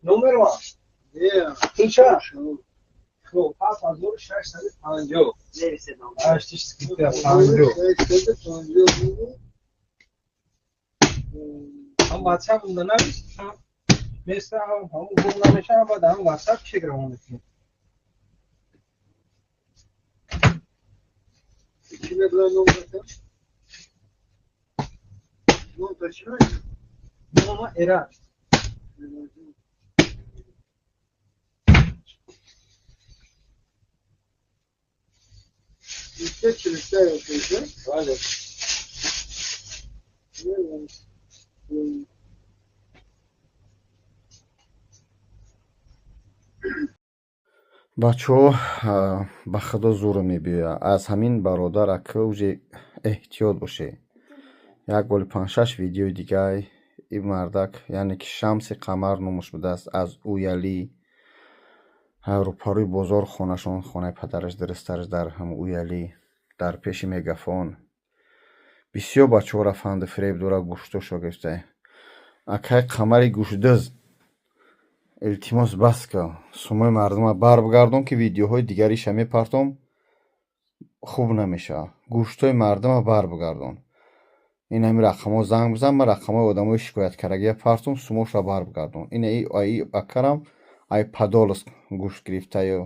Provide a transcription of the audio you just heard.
Номер Ча? Хуб, 7650. 8650. Ҳам WhatsApp унда навис, ҳам места, ҳам гум намеша, ҳам баъд ҳам WhatsApp чек равон мекунем. Чӣ мебарад номрата? Номта чӣ мегӯяд? Нома Эраҷ. Бале. Бачаҳо, ба худо зӯро мебиёяд. Аз ҳамин бародар ака уже эҳтиёт бошед. Як боли панҷшаш видеои дигай ин мардак, яъне ки Шамси Қамар номаш будааст, аз Уялӣ, рӯпарӯи бозор хонашон, хонаи падараш дурусттараш дар ҳам Уялӣ, дар пеши мегафон. Бисёр бачаҳоро фанду фиреб дора, гӯштошо гирифта. Акай Қамари гӯшдиз, илтимос, бас кун, сумои мардума барбигардон, ки видеоҳои дигариша мепартом, хуб намешавад. Гӯштҳои мардума барбигардон. Ин ҳами рақамҳо занг бизан, ман рақамҳои одамои шикояткардагия партом, сумошро барбигардон. Ин акарам ай Подолск гӯшт гирифтаю.